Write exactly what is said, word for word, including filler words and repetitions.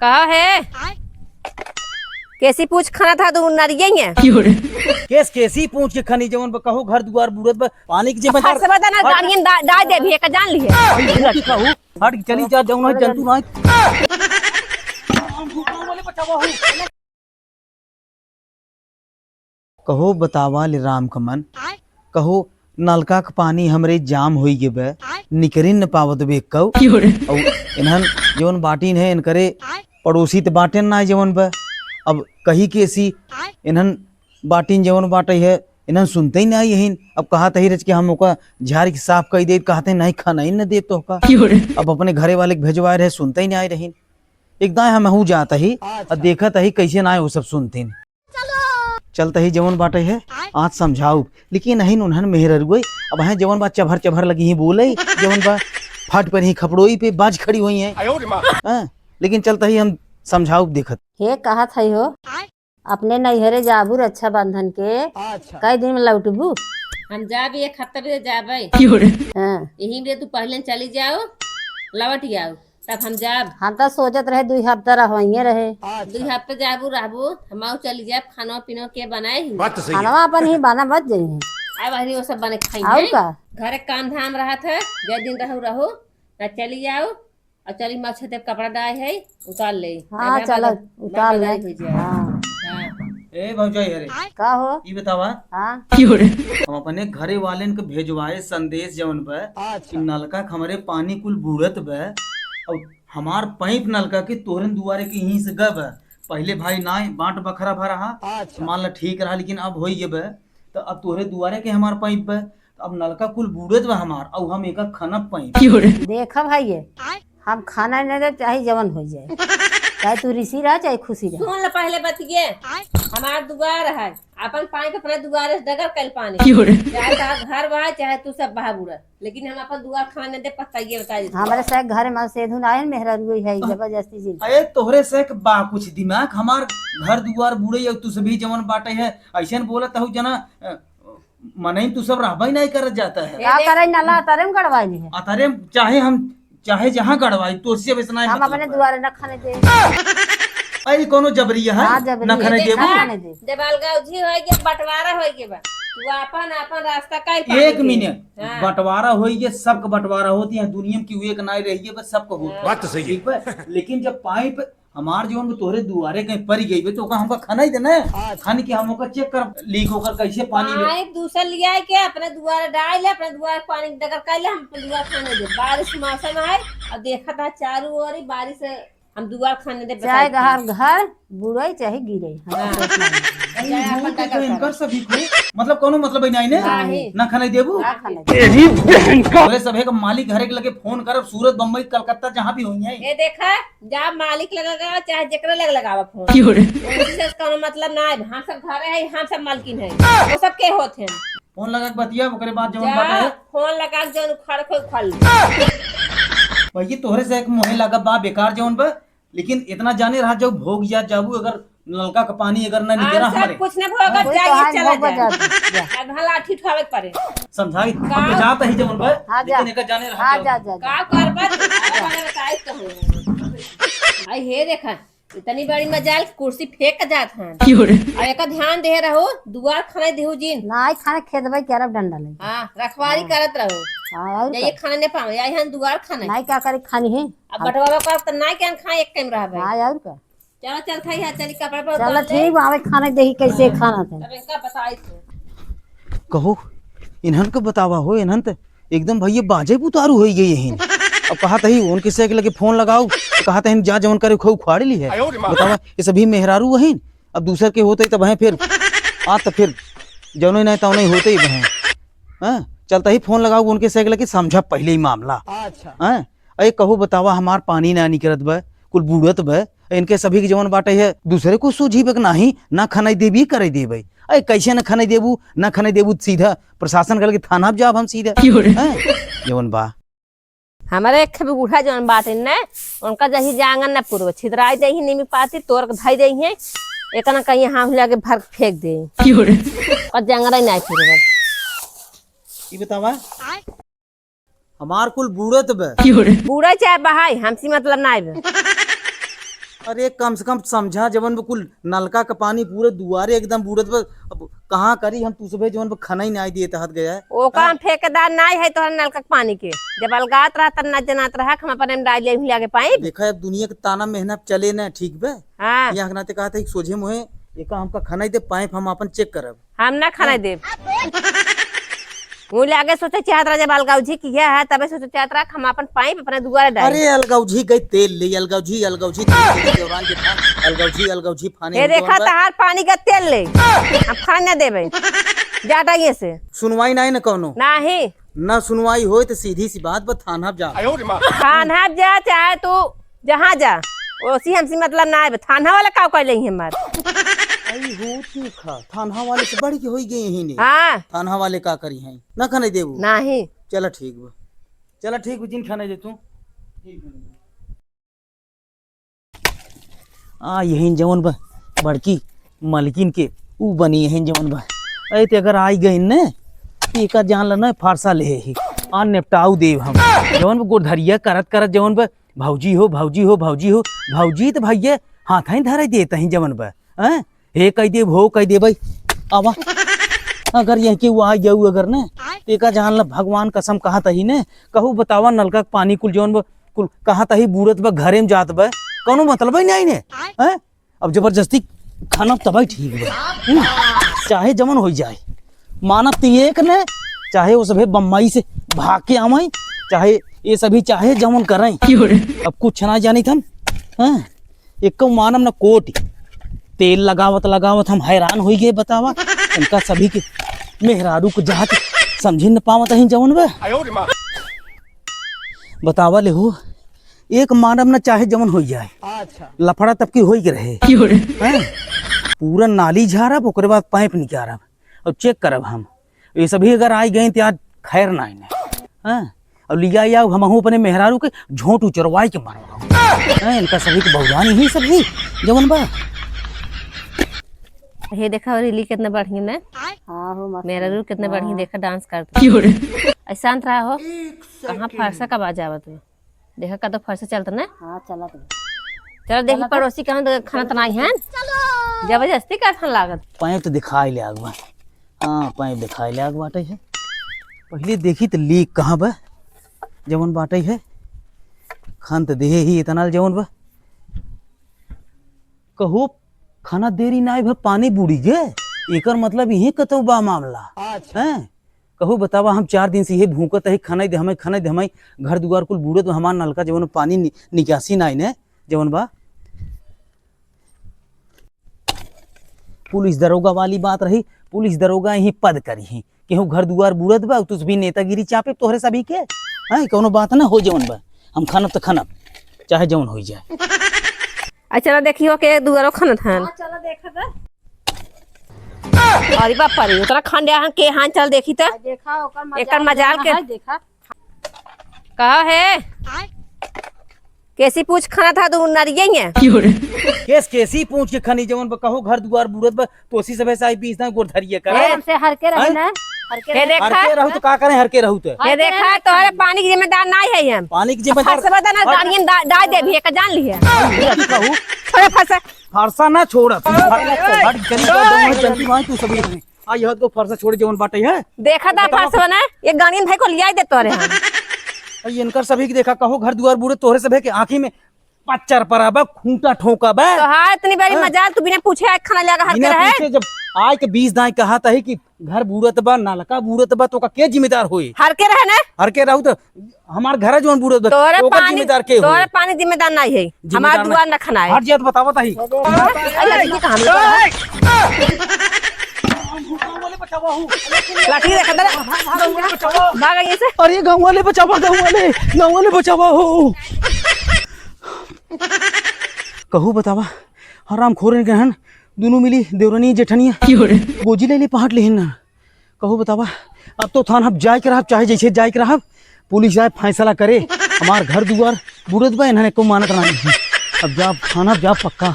का है? केसी पूछ खाना था तू नरिये है। केस केसी पूछ के खनी जवन बा, कहो घर दुआर बूड़त बा, पानी के जेब में फरसवा दाना हट। गाड़ियन दा-, डाल दे भी, एक जान लिए। हट, चली जा, जौन है जंतु ना। कहो बतावा ले राम कमन, कहो नलका क पानी हमरे जाम होई गे बे, निकरिन न पावत बे कौ। क्यों रे? औ इन्हन जवन बाटिन है, इनकरे पड़ोसी त बाटेन ना जवन बे। अब कही केसी इन्हन बाटिन जवन बाटे है, इन्हन सुनते ही ना यहीन। अब कहत ही रच के हम ओका झाड़ के साफ कई देत, कहते नहीं खाना ही न देत तोहका। क्यों रे? अब अपने घरे वाले के भेजवाए रहे, सुनते ही ना आए रहीन। एक दाएं हम हूँ जात ही, अच्छा। अब देखत ही कैसे ना आए वो सब सुनतीन। चलत ही जवन बाटे है, आज समझाउब, लेकिन नहीं उन्हन मेहररुए, अब हैं जवन बा चभर चभर लगी ही बोले, जवन बा फाट पर ही खपड़ोई पे बाज खड़ी हुई है। हाँ, लेकिन चलत ही हम समझाउब देखत। हे कहत है हो, अपने नैहरे जाबू रक्षाबंधन के, अच्छा। कई दिन में लौटबू? हम जाब एक हफ्ता भी जाबे। हाँ। यही में तू पहले चली जाओ, लौट जाओ। तब हम जाब। हम तो सोचत रहे दुई हफ्ता रहवाइए रहे। अच्छा। दुई हफ्ता जाबू रहबू, हम आऊ चली जाब, खाना पीना के बनाए ही। बात तो सही है। खाना अपन ही बना मत जाइए। आए बहरी वो सब बने खाई और हैं। का? घरे काम धाम रहत है, जय दिन रहू रहू, ना चली जाओ, और चली माँ छते कपड़ा डाए है, उतार ले। हाँ, चलो, उतार ले। हो जाए। हाँ। हाँ। ए भौजाई, अरे। का हो? ई बतावा। हाँ। हम अपने घरे वालेन के भेजवाए संदेश जवन बा, अच्छा। कि नलका के हमरे पानी कुल बूड़त बा, और हमार पाइप नलका के तोहरन दुआरे के यहीं से गब। पहिले भाई नाय बांट बखरा भा रहा, अच्छा। मान ला ठीक रहा, लेकिन अब होई गब, तो अब तोहरे दुआरे के हमार पाइप बा, तो अब नलका कुल बूड़त बा हमार, अब हम एका खनब पाइप। देखा भाई, ये हम खाना नहीं दे, चाहे जवन हो जाए, चाहे तू रिसी रहा, चाहे खुशी रहा। सुन ले पहले बतिये, हमार दुआर है, अपन पाइप अपना दुआरे से डगर कल पानी। चाहे तोहार घर बहा, चाहे तू सब बहा बूड़ा। लेकिन हम अपन दुआर खाने दे पत्ता, ये बता देते। हमारे से घर में सेधु ना है, मेहररुए है, जबरदस्ती जी। अरे तोहरे से एक बा कुछ दिमाग, हमार घर दुआर बूड़े या तू सभी जवन बाटे है, ऐसे न बोलत हूँ जना, अ, मनई तू सब रहबे नहीं करत जाता है। का करे नला अतरे में गड़वाई है। अतरे में चाहे हम, चाहे जहाँ गड़वाई, तो उससे बेचना है हम मतलब अपने है। दुआरे न खाने दे। अरे कोनो जबरिया है, हाँ, जबरी न है। खाने देखा, देबू। ना खाने दे। जब अलगा उझी होई के बंटवारा होई के बा, तू आपन, आपन रास्ता काहे पावे एक के? मिनट, हाँ। बंटवारा होई के, सबके बंटवारा होती है, दुनिया में केहू एक नाई रही है, बस सबको होती है। बात तो सही है। ठीक बा? लेकिन जब पाइप हमार जवन तोहरे दुआरे कहीं परी गई बे, तो ओका हमका खाना ही देना है। अच्छा। खाने के हम ओका चेक कर, लीक ओकर कैसे पानी बे। पाइप दूसर लिया है के अपने दुआरे डाल ले, अपने दुआरे पानी डगर कर ले, हम अपने दुआरे खाने दे। बारिश मौसम है, और देखा था चारों ओर ही बारिश है। हम दुआर खाने दे, चाहे बताई। घर, घर बुड़ई चाहे गिरई, हम हाँ। सोच नहीं। अरे, चाहे भूत अपन है तो इनकर सभी को, मतलब, कोनो मतलब ही नहीं ने? नहीं। ना खाने देबू? ना खाने देबू। तेरी बहन का। अरे, सभे का मालिक हर एक लगे फोन करब, सूरत, बम्बई, कलकत्ता, जहाँ भी होई है। ये देखा, जा मालिक लगे लगावा, चाहे जेकरे लगे लगावा फोन। क्यों रे? उनसे कोनो मतलब ना है, हम सब घरे है, हम सब मालकिन है, वो सब के होत हैं। फोन लगा के बतिया, ओकरे बाद जवन जा, बात है। फोन लगा के जवन उखाड़ के उखाड़ ले। भैया, तोहरे से एक मोहे लगा बा बेकार जवन बा, लेकिन इतना जाने रहा, जब भोग जात जाबू, अगर नलका का पानी अगर ना निकला हाँ, सब हमारे। कुछ ना भोग, हाँ, जा, ये चला जा। जा, जा। अब हाँ, लाठी उठावे के पड़े। समझाई, का? हम तो जात ही जवन बा, हाँ, जा। लेकिन एकर जाने रहा हाँ, जवन। जा, जा, जा। का करबा? बताई तो हो। भाई, हे देखा, इतनी बड़ी मजाल, कुर्सी फेंक जात हैं। क्यों रे? और एका ध्यान दे रहो, दुआर खाने देहु जिन। नाई खाने खेत भाई, क्या रब डंडा ले। हाँ, रखवारी हाँ। करत रहो। हाँ, और जाइए का? खाने पावे, आई हम दुआर खाने। नाई क्या करे खानी है? अब बंटवारा कर त नाई क्या खाए, एक टाइम रह भाई। हाँ, और का? चलो, चल खाई है, चली कपड़ा पर चलो, उतार ले। ठीक बा, आवे खाने देही, कैसे खाना था। तब इनका बताई तो। कहो, इन्हन के बतावा हो, इन्हन त एकदम भैया बाजे बुतारू होई गई हईन। अब कहत ही उनके से लगे फोन लगाओ, तो कहत हईन जा जवन करे खूब उखाड़ ली है। आयो रे माँ। बतावा, ये सभी मेहरारू हईन, अब दूसर के होते तब हैं फिर, आ तो फिर जौने नहीं तौने होते ही बहें। हाँ, चलता ही फोन लगाओ उनके से लगे, समझा पहले ही मामला। अच्छा। हाँ, अरे कहो बतावा, हमार पानी ना निकरत बा, कुल बूड़त बा, इनके सभी के जवन बाटे है, दूसरे को सूझी बे के नाही, ना खनाई देबी, करे देबे। अरे कैसे ना खनाई देबू, ना खनाई देबू, सीधा प्रशासन के लगे थाना पे जाब हम सीधा। क्यों रे? हैं? जवन बा। हमारे एक भी बूढ़ा जवन बाटे न, उनका जही जांगर न पुरवे, छितराई देही नीमी पाती, तोर के धई देही, एक ना कहीं हाथ लगे भर के फेंक दे। क्यों रे? और जांगर ही नहीं पुरवे। ई बतावा। हमार कुल बूढ़त बे। बूढ़े चाहे बहाई, हमसे मतलब ना आइबे। अरे कम से कम समझा, जवन बा कुल नलका क पानी पूरे दुआरे एकदम बूड़त बा। अब कहाँ करी हम, तू सभे जवन बा खनई नाई दिए तहत गया है। ओका हाँ? हम ठेकेदार नाई है तोहरा नलका क पानी के। जब अलगात रहा तब ना जनात रहा, हम अपने में डाल लिया, लागे पाइप। देखा, अब दुनिया के ताना मेहनत चले ना, ठीक बा? हाँ। यहाँ के नाते कहा था कि सोझे मुहे एका हमका खनई दे, पाइप हम अपन चेक करब। हम ना खनई हाँ। देब। मुँह ले आगे सोचे चाहत रहा जब अलगौझी किया है, तबे सोचे चाहत रहा हम अपन पाइप अपने दुआरे डाली। अरे अलगौझी गई तेल ले, अलगौझी, अलगौझी तेल ले, देवरान के फान, अलगौझी, अलगौझी फाने हे हम देखा कौन बा? तहार पानी का तेल ले, हम खाने ना देबे। जा डाइए से। सुनवाई नाई न कौनो? नाही। ना सुनवाई होई तो सीधी सी बात बा, थाना जा। थाना जा चाहे तू जहाँ जा, ओसी हमसे मतलब ना आवे। थाना वाला का कहले ही हमार? आई हो, ठीक है, थाना वाले से बढ़ के होई गई ही नहीं। हाँ। थाना वाले का करी हैं, ना खाने देबू? नाही। चला ठीक बा, चला ठीक बा, जिन खाने दे तू। आ यही जवन बा बड़की मलकिन के ऊ बनी यही जवन बा। अरे ते अगर आई गई न, तो एका जान ला न, फारसा ले ही आ निपटाऊ देव हम। जवन बा गोरधरिया करत करत जवन बा भौजी हो, भौजी हो, भौजी हो, भौजी त भैया हाथ ही धरे देत ही जवन बा, हैं? हे कह देब, हो कह देबै, आवा। अगर यह के आ गऊ अगर ने, तो एका जान ला भगवान कसम कहत ही ने, कहू बतावा नलका के पानी कुल जवन बा, कुल कहत ही बूड़त बा, घरे में जात बा, कौनो मतलब ही नहीं ने, हैं? अब जबरदस्ती खाना तबे ठीक बा, हम्म? चाहे जवन हो जाए, मानब ती एक ने, चाहे वो सभे बम्बई से भाग के आवई, चाहे ये सभी चाहे जवन करई। अब कुछ ना जानित हम, हैं? एको मानम न कोटि। तेल लगावत लगावत हम हैरान होइ गए, बतावा। इनका सभी के मेहरारू को जात समझी न पावत ही जवन बे। बतावा ले हो, एक मानम न चाहे जवन होइ जाए। अच्छा। लफड़ा तब की होइ के रहे। हैं? पूरा नाली झारब, ओकरे बाद पाइप निकारब और चेक करब हम। ये सभी अगर आई गई तो आज खैर ना इन्हें। हाँ? और लिया या हमहू अपने मेहरारू के झोंट उचरवाई के मारो। हाँ, इनका सभी के बहुरानी ही सभी जवन बा। हे देखा और इली कितना बढ़िया ना। हाँ हो, मस्त। मेहरारू कितना बढ़िया हाँ। देखा डांस करता। क्यों रे? ऐसा शांत रहा हो। कहाँ फरसा कब आ जावत हो? देखा, का तो फरसा चलत ना? हाँ, चलत बा। चलो देखी, चलत। पड़ोसी कहाँ तो खाना तो नहीं है? चलो। जबरदस्ती का खान लागत। पाइप तो दिखाई ले आग बा। हाँ, पाइप दिखाई ले आग बाटे है। पहले देखी तो लीक कहाँ बा? जवन बाटे है। खान तो देहे ही इतना जवन बा। कहो, खाना देरी ना आइब, पानी बूड़ी गे। एकर मतलब इहे कतौ बा मामला। अच्छा। हैं? कहू बतावा, हम चार दिन से इहे भूकत ही, खनई दे हमें, खनई दे हमें, घर दुआर कुल बूड़त बा, हमार नलका जवन पानी नि-, निकासी नाई ने, जवन बा। पुलिस दरोगा वाली बात रही, पुलिस दरोगा ही पद करी ही, केहू घर दुआर बूड़त बा, तुस भी नेतागिरी चापे तोहरे सभी के, हैं, कौनो बात ना हो जवन बा, हम खनब त खनब, चाहे जवन होइ जाए। आ चला देखियो के दुआरो खनत हन। हाँ, चला देखा त। अरे बाप रे, उतना खंड यहाँ के हाथ चल देखी त। आ, देखा, ओकर मजाल एकर मजाल के है, देखा। कहा है? आय। केसी पूछ खाना था तू नरिये है। केस केसी पूछ के खनी जवन बा, कहो घर दुआर बूड़त बा, तोसी सभे साई बीस ना गोर धरिए करे। ए, हमसे हर के रही हैं? ना, हर के हे रही। देखा। हर के रहू तो का करें, हर के रहू तो। हे देखा, तोहरे पानी के जिम्मेदार ना है हम। पानी के जिम्मेदार फरसा बता ना, हट। गाड़ियन दा-, डाल दे भी, एक जान लिया। ये की कहू? छोड़े फरसा। फरसा ना छोड़त। हट, हट, चली जा, दम है, चलती वहाँ तू सभी अपने। आ, यह तो फरसा छोड़े जवन बाटे है। देखा था फरसा बना, ये गाड़ियन भाई को लिया दे तोरे हम। आ, ये इनकर सभी की देखा, कहो घर दुआर बूड़े तोहरे सभे के आँखी में पच्चर परा बा, खूंटा ठोंका बा। तोहार इतनी बड़ी हाँ। मजाल, तू बिना पूछे आए खाना लेगा हर के बिना रहे? पूछे जब आए के बीस दाएं कहा था कि घर बूड़त बा, नलका बूड़त बा, तो का के जिम्मेदार होई? हर के रहे ना? हर के रहू तो हमार घर जवन बूड़त बा, तोरे ओकर पानी, जिम्मेदार के होई? तोरे पानी जिम्मेदार नहीं है, जिम्मेदार हमार ना। दुआर न खनाए। हट जात बतावत ही। अरे, ये कहाँ मिला? लाठी रखा था। भाग गई से। अरे गाँव वाले बचावा, गाँव वाले, गाँव वाले बचावा हो। कहू बतावा, हराम खोरन के हन, दोनों मिली देवरनी जेठनिया। क्यों रे? गोजी ले ले पहाट लेहिन ना। कहू बतावा, अब तो थान हम जाए के रहब, चाहे जैसे जाए के रहब, पुलिस आए फैसला करे, हमार घर दुआर बुड़त बा, इन्हने को मानत नहीं। अब जा थाना जा पक्का।